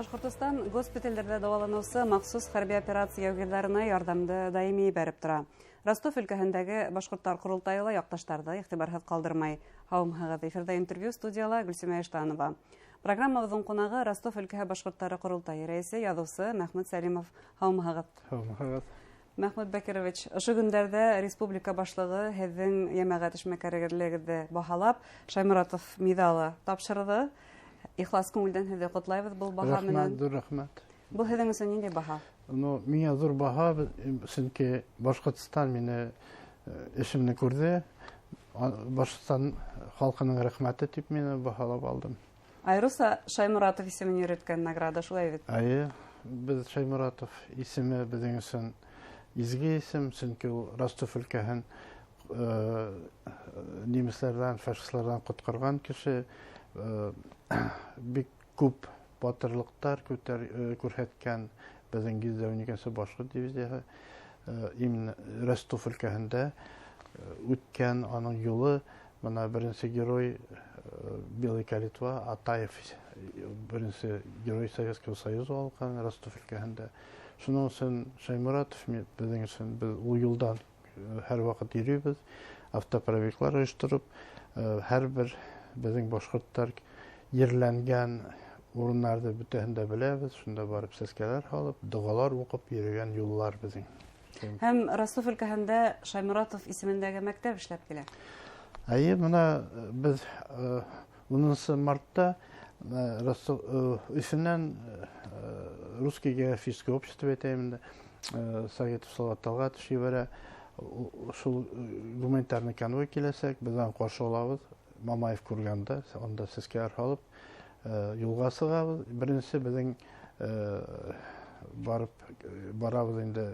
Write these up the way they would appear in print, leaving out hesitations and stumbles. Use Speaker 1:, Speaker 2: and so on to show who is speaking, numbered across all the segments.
Speaker 1: Башҡортостан госпиталдәрҙә дауаланыусы махсус хәрби операция яугирҙәренә ярҙамды даими ебәреп тора. Ростов өлкәһендәге башҡорттар ҡоролтайы ла яҡташтарҙы иғтибарһыҙ ҡалдырмай. Һаумыһығыҙ, эфирҙа интервью студияла Гөлсимә Иштанова. Программабыҙҙың ҡунағы Ростов өлкәһе башҡорттары ҡоролтайы рәйесе, яҙыусы Мәхмүт Сәлимов. Һаумыһығыҙ.
Speaker 2: Һаумыһығыҙ.
Speaker 1: Мәхмүт Бәкирович, ошо көндәрҙә республика башлығы һеҙҙең йәмәғәт эшмәкәрлегегеҙҙе баһалап, Шайморатов миҙалы тапшырҙы. Ихлас күңелдән һеҙҙе ҡотлайбыҙ был баһа менән.
Speaker 2: Рәхмәт, ҙур рәхмәт.
Speaker 1: Был һеҙҙең өсөн ниндәй баһа?
Speaker 2: Ну, миңә ҙур баһа, сөнки Башҡортостан мине эшемне күрҙе. Башҡортостан халҡының рәхмәте тип мине баһалап алдым.
Speaker 1: Айырыуса Шайморатов исемен йөрөткән награда, шулай бит?
Speaker 2: Эйе, беҙ Шайморатов исеме беҙҙең өсөн изге исем, сөнки ул Ростов өлкәһен немецләрҙән, фашистларҙан ҡотҡарған кеше, бик күп батырлыҡтар күрһәткән беҙҙең 112-нсе башҡорт дивизияһы, именно Ростов өлкәһендә үткән аның юлы, бына беренсе герой Белый Калитва Атаев, беренсе герой Советского Союза алған Ростов өлкәһендә. Шуның өсөн Шайморатов беҙҙең өсөн, беҙ ул юлдан һәр ваҡыт йөрөйбөҙ, автопробеглар ойоштороп, һәр бер беҙҙең башҡорттар ерләнгән урыннарҙы бөтәһен дә беләбеҙ, шунда барып сәскәләр һалып, доғалар уҡып йөрөгән юллар беҙҙең.
Speaker 1: Һәм Ростов өлкәһендә Шайморатов исемендәге мәктәп эшләп килә.
Speaker 2: Эйе, бына беҙ 10 мартта Ростов Өфөнән Русский географическое общество әйтәйем инде, Советов Салават Талғатович ебәрә. Шул гуманитарный конвой киләсәк, беҙ аны ҡаршы алабыҙ. Мамаев күргәндә, унда сәскәләр һалып, юлға сығабыҙ. Беренсе беҙҙең барып барабыҙ инде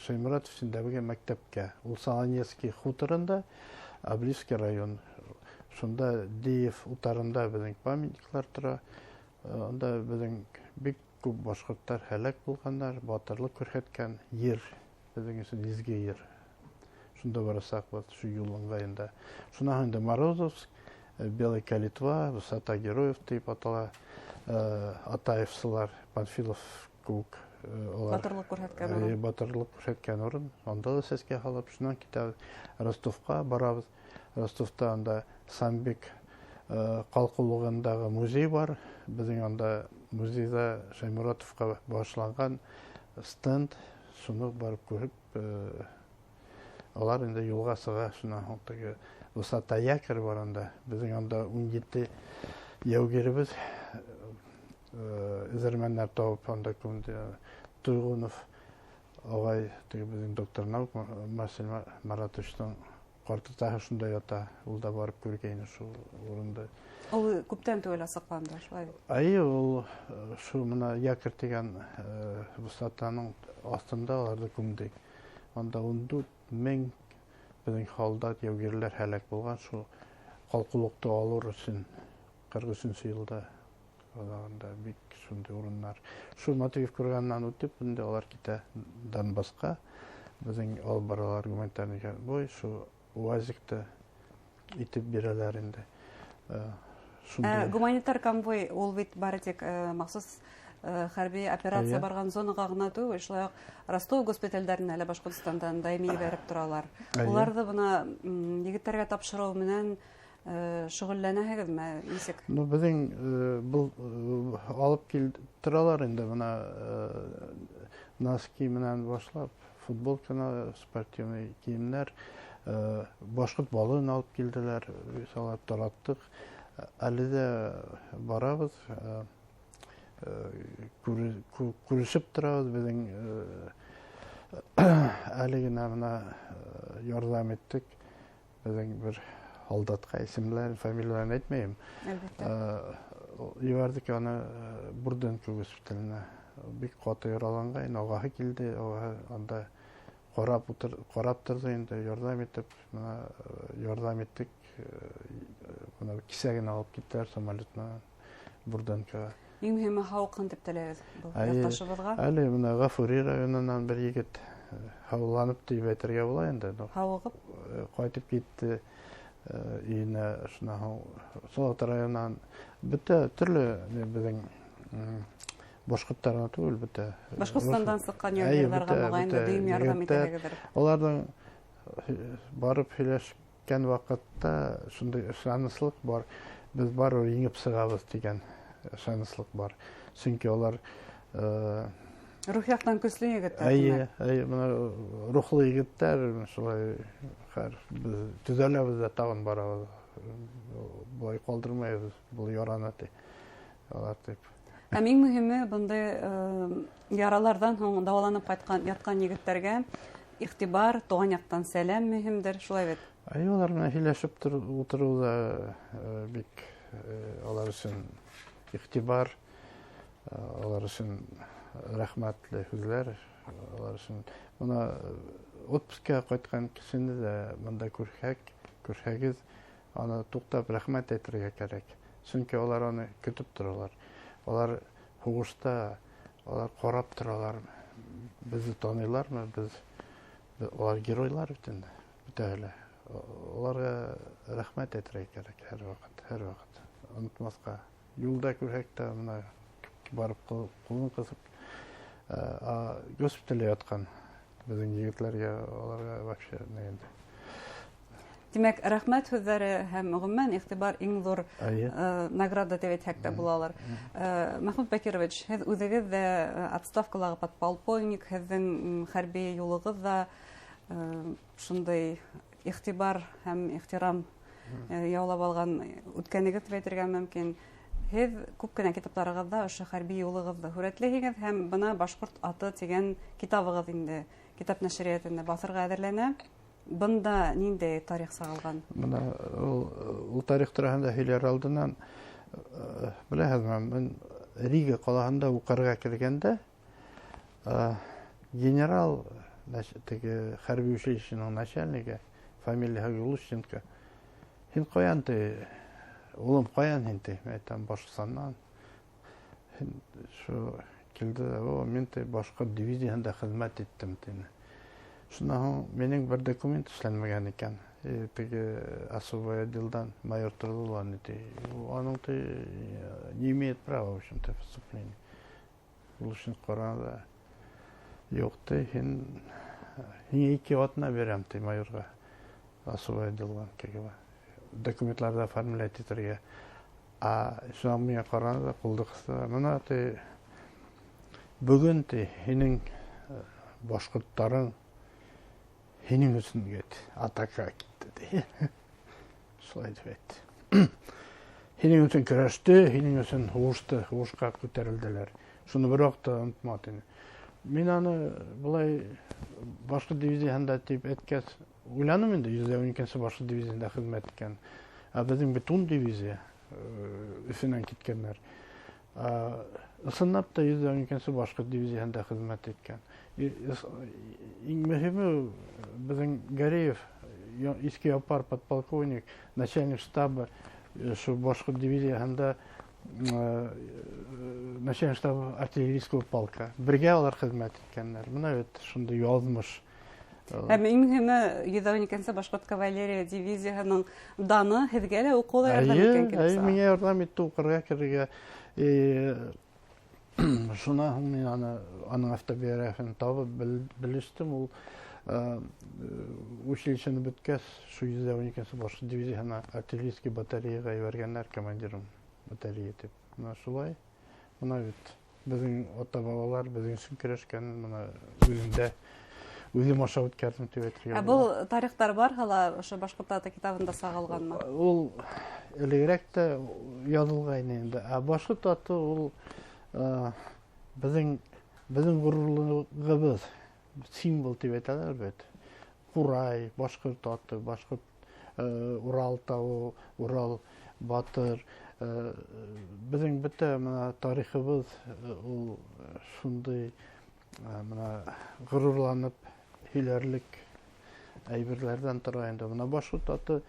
Speaker 2: Шайморатов исемендәге мәктәпкә. Ул Солонецкий хуторында, Обливский район. Шунда Диев утарында беҙҙең памятниклар тора. Унда беҙҙең бик күп башҡорттар һәләк булғандар, батырлыҡ күрһәткән ер, беҙҙең өсөн изге ер. Шунда барасаҡбыҙ, шул юл ыңғайында. Шунан һуң инде Морозовск, Белая Калитва, Высота героев тип атала, Атаевсылар, Панфилов кеүек, улар
Speaker 1: Батырлыҡ күрһәткән урын.
Speaker 2: Батырлыҡ күрһәткән урын. Унда ла сәскә һалып, шунан китәбеҙ. Ростовҡа барабыҙ. Ростовта анда Самбик ҡалҡыулығындағы музей бар. Беҙҙең анда музейҙа Шайморатовҡа бағышланған стенд, шуны барып күреп, алар инде юлға сыға. Шунан һуң теге Высота якорь бар анда. Беҙҙең анда 17 яугиребеҙ, эҙәрмәндәр табып анда күмде. Туйғунов ағай, теге беҙҙең доктор наук Марсель Маратовичтың ҡартатаһы шунда ята. Ул да барып күргәйне шул урынды.
Speaker 1: Ул күптән түгел асыҡланды, шулай бит?
Speaker 2: Эйе, ул шул бына якорь тигән высотаның аҫтында уларҙы күмдек. Анда 14 000 беҙҙең һалдат яугирләр һәләк булған шул ҡалҡыулыҡты алыр өсөн 43-нсе йылда аҙағында бик шундай урыннар. Шул Матвеев күргәннән үтеп, инде улар китә Донбассҡа. Беҙҙең алып баралар гуманитарный конвой, шул УАЗикты итеп бирәләр инде. Шундай.
Speaker 1: Гуманитар конвой ул бит бары тик махсус хәрби операция барған зонаға ғына түгел, шулай уҡ Ростов госпиталдәренә лә Башҡортостандан даими ебәреп торалар. Уларҙы бына егеттәргә тапшырыу менән шөғөлләнәһегеҙме, нисек?
Speaker 2: Ну, беҙҙең был алып кил торалар инде бына носки менән башлап, футболканы, спортивный кейемдәр, башҡорт балын алып килделәр, алар тараттыҡ. Әле дә барабыҙ, күрешеп торабыҙ. Беҙҙең әле генә бына ярҙам иттек. Беҙҙең бер һалдатҡа, исемләрен, фамилияларын әйтмәйем.
Speaker 1: Әлбиттә.
Speaker 2: Ебәрҙек аны Бурденко госпиталенә. Бик ҡаты яраланған, ағаһы килде, ағаһы анда ҡарап торҙо инде, ярҙам итеп, бына ярҙам иттек. Бына кисә генә алып киттеләр самолет менән Бурденкоға.
Speaker 1: Иң мөһиме һауыҡһын тип теләйбеҙ был яҡташыбыҙға.
Speaker 2: Әле бына Ғафури районынан бер егет һауланып тип әйтергә була инде.
Speaker 1: Һауығып?
Speaker 2: Ҡайтып китте өйөнә, шунан һуң Салауат районынан бөтә төрлө беҙҙең Башҡорттар ғына түгел, бөтә.
Speaker 1: Башҡортостандан сыҡҡан яугирҙарға моғайын да дөйөм ярҙам итәһегеҙҙер.
Speaker 2: Уларҙың барып һөйләшкән ваҡытта шундай ышаныслыҡ бар, беҙ барыбер еңеп сығабыҙ тигән ышаныслыҡ бар. Сөнки улар
Speaker 1: рух яҡтан көслө егеттәр.
Speaker 2: Эйе, эйе, бына рухлы егеттәр, шулай беҙ төҙәләбеҙ ҙә тағын барабыҙ. Былай ҡалдырмайбыҙ был яраны ти. Алар тип.
Speaker 1: Һәм иң мөһиме бындай яраларҙан һуң дауаланып ҡайтҡан ятҡан егеттәргә иғтибар, тыуған яҡтан сәләм мөһимдер, шулай бит?
Speaker 2: Әйе, улар менән һөйләшеп ултырыу ҙа бик алар өсөн иғтибар, алар өсөн рәхмәтле һүҙҙәр, алар өсөн. Бына отпускка ҡайтҡан кешене ҙә бында күрһәгеҙ, аны туҡтап рәхмәт әйтергә кәрәк. Сөнки улар аны көтөп торалар. Улар һуғышта, улар ҡарап торалар. Беҙҙе таныйлармы? Улар геройҙар бит инде, бөтәһе лә. Уларға рәхмәт әйтергә кәрәк һәр ваҡыт, һәр ваҡыт. Онотмаҫҡа. Юлда күрһәк тә бына барып ҡулын ҡыҫып, госпиталдә ятҡан беҙҙең егетләргә, уларға вообще ни инде.
Speaker 1: Тимәк, рәхмәт һүҙҙәре һәм ғөмүмән иғтибар иң ҙур награда тип әйтһәк тә булалар. Мәхмүт Бәкирович, һеҙ үҙегеҙ ҙә отставкалағы подполковник, һеҙҙең хәрби юлығыҙ ҙа шундай иғтибар һәм ихтирам яулап алған үткәнегеҙ тип әйтергә мөмкин. Һеҙ күп кенә китаптарығыҙҙа ошо хәрби юлығыҙҙы һүрәтләйһегеҙ һәм бына Башҡорт аты тигән китабығыҙ инде китап нәшриәтендә баҫырға әҙерләнә. Бында ниндәй тарих сағылған?
Speaker 2: Бына ул тарих тураһында һөйләр алдынан, беләһеҙме, мин Рига ҡалаһында уҡырға кергәндә, генерал, теге хәрби училищеның начальнигы, фамилияһы Глущенко, һин ҡаян ти, улым ҡаян һин ти, мин әйтәм, Башҡортостандан. Һин шул килде дә, о, мин ти башҡорт дивизияһында хеҙмәт иттем тине. Шунан һуң минең бер документ эшләнмәгән икән. Теге особый отделдан майор торҙо ла ни ти. Аның ти не имеет права, в общем-то, вступления. Глущенко ҡараны да, юҡ ти, һиңә ике атна бирәм ти майорға, особый отделдан КГБ. Документларҙы оформлять итергә. А шунан миңә ҡараны да, ҡулды ҡыҫты. Бына ти, бөгөн ти һинең башҡорттарың һинең өсөн кит, атака китте ти. Шулай тип әйтте. Һинең өсөн көрәште, һинең өсөн һуғышты, һуғышҡа күтәрелделәр. Шуны бер ваҡытта онотма тине. Мин аны былай башҡорт дивизияһында тип әйткәс, уйланым инде, йөҙ ун икенсе башҡорт дивизияһында хеҙмәт иткән. Ә беҙҙең бит ун дивизия Өфөнән киткәннәр. Ысынлап та йөҙ ун икенсе башҡорт дивизияһында хеҙмәт иткән. Иң мөһиме беҙҙең Гареев, Иске Япар подполковник, начальник штаба, шул башҡорт дивизияһында, начальник штаба артиллерийского полка. Бергә улар хеҙмәт иткәннәр. Бына бит шундай яҙмыш.
Speaker 1: Һәм иң мөһиме йөҙ ун икенсе башҡорт кавалерия дивизияһының даны һеҙгә лә уҡыуҙа ярҙам иткән килеп
Speaker 2: Эйе,
Speaker 1: сыға.
Speaker 2: миңә ярҙам итте уҡырға керергә. Шунан һуң мин аның автобиографияһын табып белештем. Ул училищены бөткәс, шул йөҙ ун икенсе башҡорт дивизияһына артиллерийский батареяға ебәргәннәр, командирым батарея тип. Бына шулай. Бына бит беҙҙең ата-бабалар беҙҙең өсөн көрәшкән, бына үҙемдә үҙем аша үткәрҙем тип әйтергә
Speaker 1: Ә был тарихтар барыһы ла ошо Башҡорт аты китабында сағылғанмы?
Speaker 2: Ул элегерәк тә яҙылғайны инде. Ә Башҡорт аты ул, беҙҙең ғорурлығыбыҙ, символ тип әйтәләр бит. Ҡурай, башҡорт аты, башҡорт, Урал тауы, Урал батыр. Беҙҙең бөтә бына тарихыбыҙ, ул шундай, бына ғорурланып һөйләрлек әйберләрҙән тора инде. Бына башҡорт аты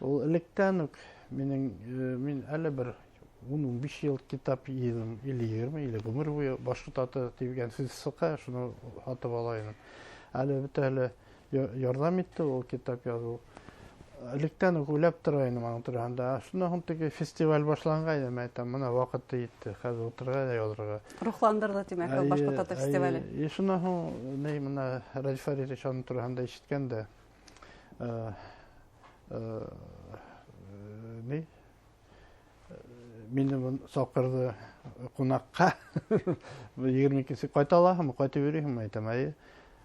Speaker 2: ул электән үк мин әле бер ун-ун биш йыл китап йыйҙым, или егерме, или ғүмер буйы башҡорт аты тигән һүҙ сыҡҡа, шуны һатып ала инем. Әле бөтә әле ярҙам итте ул китап яҙыу. Электән үк уйлап тора инем аның тураһында. Шуннан һуң теге фестиваль башланғайны, мин әйтәм, мына ваҡыты етте, хәҙер ултырырға ла яҙырға.
Speaker 1: Рухландырҙы, тимәк, был башҡорт аты фестивале.
Speaker 2: И шуннан һуң ни мына Радий Фаритович аның тураһында ишеткән дә, ни мине саҡырҙы ҡунаҡҡа. 22-нсе ҡайта алаһыңмы, ҡайтып йөрөйһөңмө, әйтәм, әйе.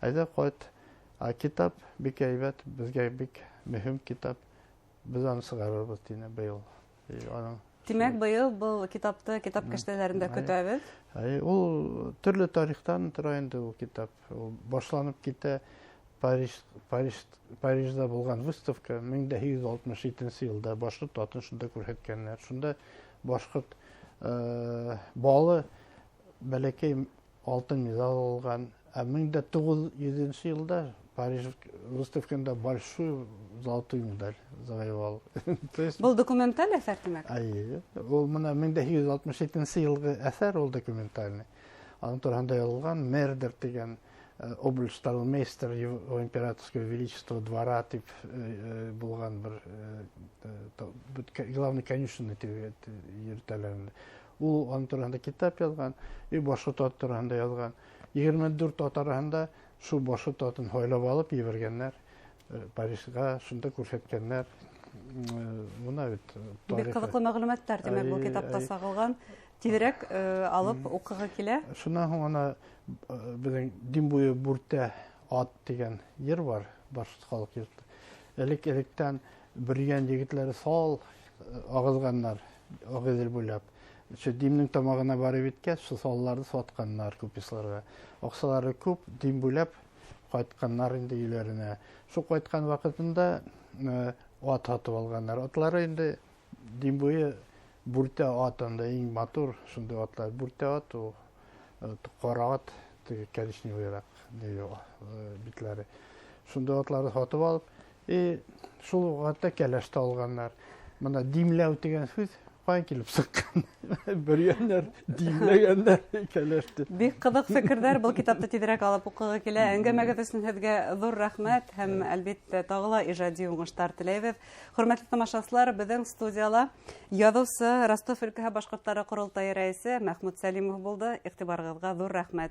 Speaker 2: Әйҙә ҡайт. Ә китап бик һәйбәт, беҙгә бик мөһим китап. Беҙ аны сығарырбыҙ тине быйыл. Аның
Speaker 1: Тимәк, быйыл был китапты китап кәштәләрендә көтәбеҙ.
Speaker 2: Әйе, ул төрлө тарихтан тора инде ул китап. Ул башланып китә Парижда булған выставка 1867 йылда башҡорт атын шунда күрһәткәннәр. Шунда башҡорт балы бәләкәй алтын медаль алған. Ә 1900 йылда Париж выставкында большую золотую медаль завоевал. То есть
Speaker 1: был документаль әҫәр, тимәк?
Speaker 2: Әйе, ул мына 1867 йылғы әҫәр, ул документальный. Аның тураһында яҙылған Мердер тигән облшталмейстер его императорского величества двора тип булған бер главный конюшенный тип йөрөтәләр инде. Ул аның тураһында китап яҙған, и башҡорт аты тураһында яҙған. 24 ат араһында шул башҡорт атын һайлап алып ебәргәннәр Парижға, шунда күрһәткәннәр. Мына бит
Speaker 1: Бик
Speaker 2: тарихы.
Speaker 1: ҡыҙыҡлы мәғлүмәттәр, тимәк, был китапта сағылған. Тиҙерәк алып уҡығы килә.
Speaker 2: Шунан һуң ана беҙҙең Дим буйы бүртә ат тигән ер бар, башҡорт халыҡ йорто. Элек-электән бөрйән егетләре сал ағыҙғаннар Ағиҙел буйлап. Шул Димнең тамағына барып еткәс, шул салларҙы сатҡаннар купецларға. Аҡсалары күп, Дим буйлап ҡайтҡаннар инде өйләренә. Шул ҡайтҡан ваҡытында ат һатып алғаннар. Атлары инде Дим буйы бүртә ат анда иң матур шундай атлар. Бүртә ат ул, ҡара ат, теге коричневыйраҡ битләре. Шундай атларҙы һатып алып, и шул уҡ ваҡытта кәләш тә алғаннар. Мына димләү тигән һүҙ ҡайҙан килеп сыҡҡан? Бөрйәндәр димләгәндәр кәләште.
Speaker 1: Бик ҡыҙыҡ фекерҙәр, был китапты тиҙерәк алып уҡығы килә. Әңгәмәгеҙ өсөн һеҙгә ҙур рәхмәт һәм, әлбиттә, тағы ла ижади уңыштар теләйбеҙ. Хөрмәтле тамашасылар, беҙҙең студияла яҙыусы, Ростов өлкәһе башҡорттары ҡоролтайы рәйесе Мәхмүт Сәлимов булды. Иғтибарығыҙға ҙур рәхмәт.